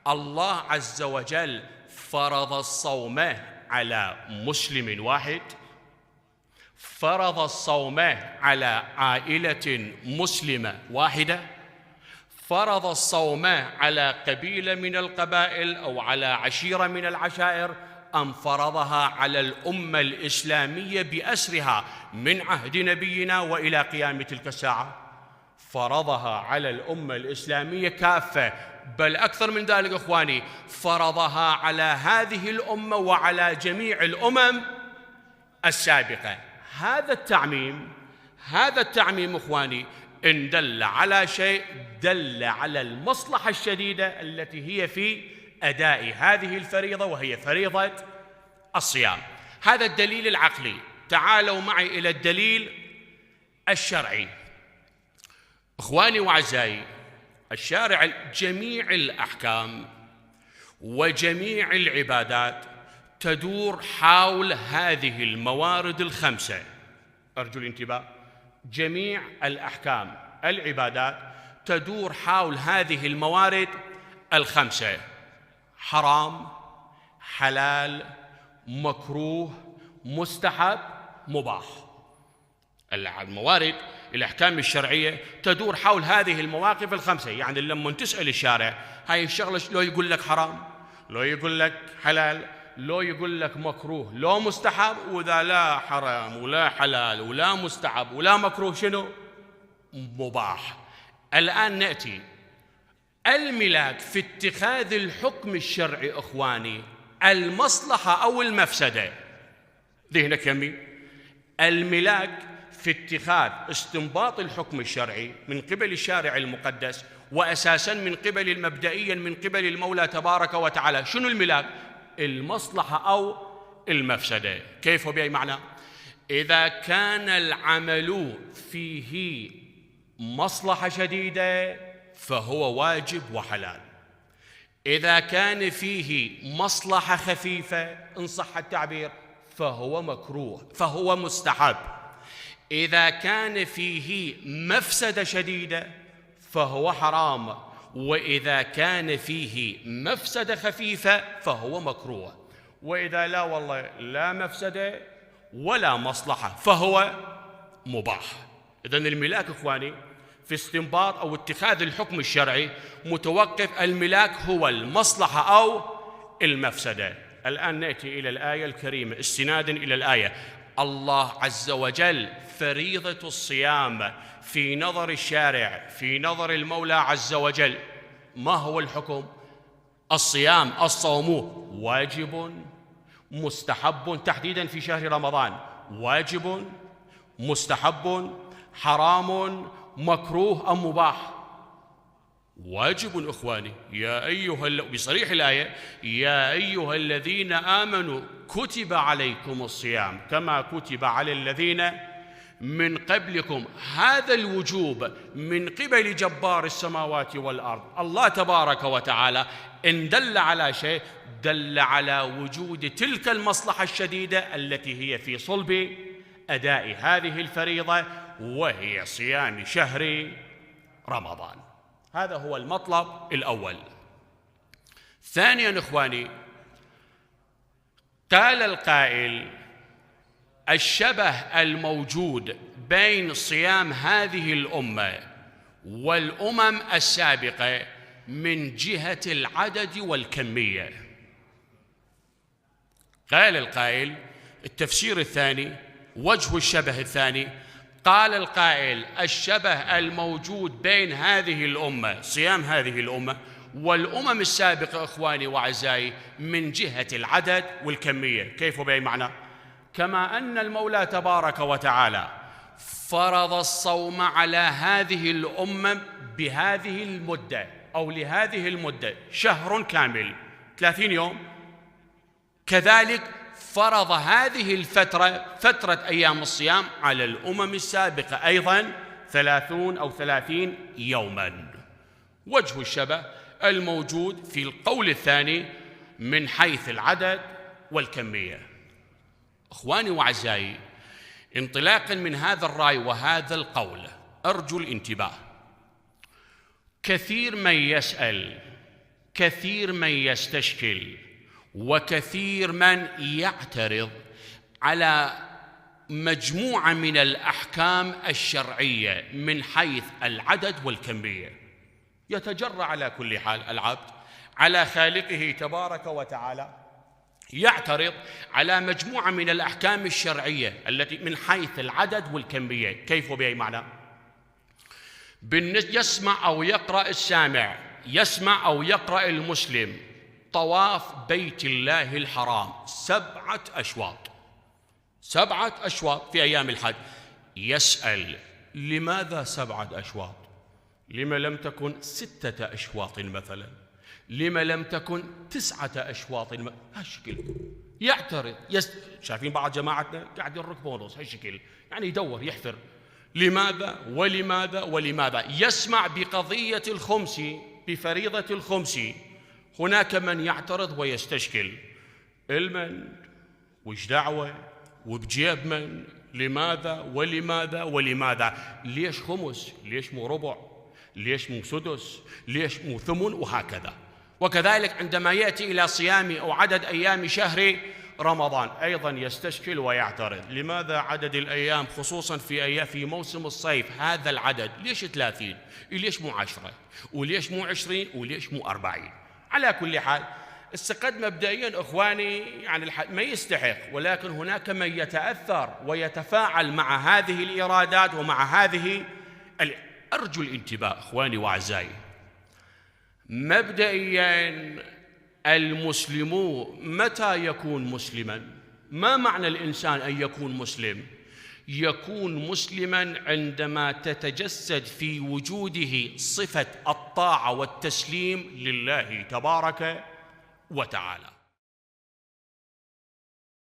الله عز وجل فرض الصوم على مسلم واحد، فرض الصوم على عائلة مسلمة واحدة، فرض الصوم على قبيلة من القبائل أو على عشيرة من العشائر، أم فرضها على الأمة الإسلامية بأسرها من عهد نبينا وإلى قيام تلك الساعة؟ فرضها على الأمة الإسلامية كافة، بل أكثر من ذلك إخواني، فرضها على هذه الأمة وعلى جميع الأمم السابقة. هذا التعميم إخواني إن دل على شيء دل على المصلحة الشديدة التي هي في أداء هذه الفريضة، وهي فريضة الصيام. هذا الدليل العقلي. تعالوا معي إلى الدليل الشرعي. إخواني وأعزائي، الشارع جميع الأحكام وجميع العبادات تدور حول هذه الموارد الخمسة. أرجو الانتباه. جميع الأحكام العبادات تدور حول هذه الموارد الخمسة: حرام، حلال، مكروه، مستحب، مباح. الموارد الأحكام الشرعية تدور حول هذه المواقف الخمسة. يعني لما تسأل الشارع هاي الشغلة لو يقول لك حرام، لو يقول لك حلال، لو يقول لك مكروه، لو مستحب، وإذا لا حرام ولا حلال ولا مستحب ولا مكروه شنو؟ مباح. الآن نأتي الملاك في اتخاذ الحكم الشرعي إخواني، المصلحة أو المفسدة؟ ذهنك يمي. الملاك في اتخاذ استنباط الحكم الشرعي من قبل الشارع المقدس، وأساساً من قبل المبدئيا من قبل المولى تبارك وتعالى، شنو الملاك؟ المصلحة أو المفسدة. كيف وبأي معنى؟ إذا كان العمل فيه مصلحة شديدة فهو واجب وحلال، إذا كان فيه مصلحة خفيفة إن صح التعبير فهو مكروه، فهو مستحب، إذا كان فيه مفسدة شديدة فهو حرام، وإذا كان فيه مفسدة خفيفة فهو مكروه، وإذا لا والله لا مفسدة ولا مصلحة فهو مباح. إذن الملاك إخواني في استنباط أو اتخاذ الحكم الشرعي متوقف، الملاك هو المصلحة أو المفسدة. الآن نأتي إلى الآية الكريمة استنادا إلى الآية. الله عز وجل فريضة الصيام في نظر الشارع، في نظر المولى عز وجل، ما هو الحكم؟ الصيام، الصوم واجب مستحب، تحديدا في شهر رمضان، واجب مستحب حرام مكروه أم مباح؟ واجب إخواني. يا أيها بصريح الآية: يا أيها الذين آمنوا كتب عليكم الصيام كما كتب على الذين من قبلكم. هذا الوجوب من قبل جبار السماوات والأرض. الله تبارك وتعالى إن دل على شيء دل على وجود تلك المصلحة الشديدة التي هي في صلب أداء هذه الفريضة، وهي صيام شهر رمضان. هذا هو المطلب الأول. ثانياً إخواني، قال القائل: الشبه الموجود بين صيام هذه الأمة والأمم السابقة من جهة العدد والكمية. قال القائل التفسير الثاني، وجه الشبه الثاني، قال القائل: الشبه الموجود بين هذه الأمة، صيام هذه الأمة، والأمم السابقة إخواني وأعزائي من جهة العدد والكمية. كيف وبأي معنى؟ كما أن المولى تبارك وتعالى فرض الصوم على هذه الأمة بهذه المدة أو لهذه المدة شهر كامل 30 يوم، كذلك فرض هذه الفترة، فترة أيام الصيام، على الأمم السابقة أيضاً 30 أو 30 يوماً. وجه الشبه الموجود في القول الثاني من حيث العدد والكمية. أخواني وأعزائي، انطلاقاً من هذا الرأي وهذا القول أرجو الانتباه. كثير من يسأل كثير من يستشكل وكثير من يعترض على مجموعة من الأحكام الشرعية من حيث العدد والكمية. يتجرأ على كل حال العبد على خالقه تبارك وتعالى، يعترض على مجموعة من الأحكام الشرعية التي من حيث العدد والكمية. كيف وبأي معنى؟ يسمع أو يقرأ السامع، يسمع أو يقرأ المسلم طواف بيت الله الحرام 7 أشواط، 7 أشواط في أيام الحج. يسأل لماذا 7 أشواط؟ لما لم تكن 6 أشواط مثلا؟ لما لم تكن 9 أشواط؟ هالشكل يعترض. شايفين بعض جماعتنا قاعد يركبون ونص هالشكل، يعني يدور يحفر لماذا ولماذا ولماذا. يسمع بقضية الخمس، بفريضة الخمس، هناك من يعترض ويستشكل. المن وش دعوة وبجيب من؟ لماذا ولماذا ولماذا؟ ليش خمس؟ ليش مو ربع؟ ليش مو سدس؟ ليش مو ثمن؟ وهكذا. وكذلك عندما يأتي إلى صيام أو عدد أيام شهر رمضان أيضا يستشكل ويعترض. لماذا عدد الأيام خصوصا في موسم الصيف هذا العدد؟ ليش 30؟ ليش مو 10؟ وليش مو 20؟ وليش مو 40؟ على كل حال السقد مبدئيا إخواني يعني ما يستحق، ولكن هناك من يتأثر ويتفاعل مع هذه الإرادات ومع هذه أرجو الانتباه إخواني وأعزائي. مبدئيا المسلم متى يكون مسلما؟ ما معنى الإنسان أن يكون مسلم؟ يكون مسلما عندما تتجسد في وجوده صفة الطاعة والتسليم لله تبارك وتعالى.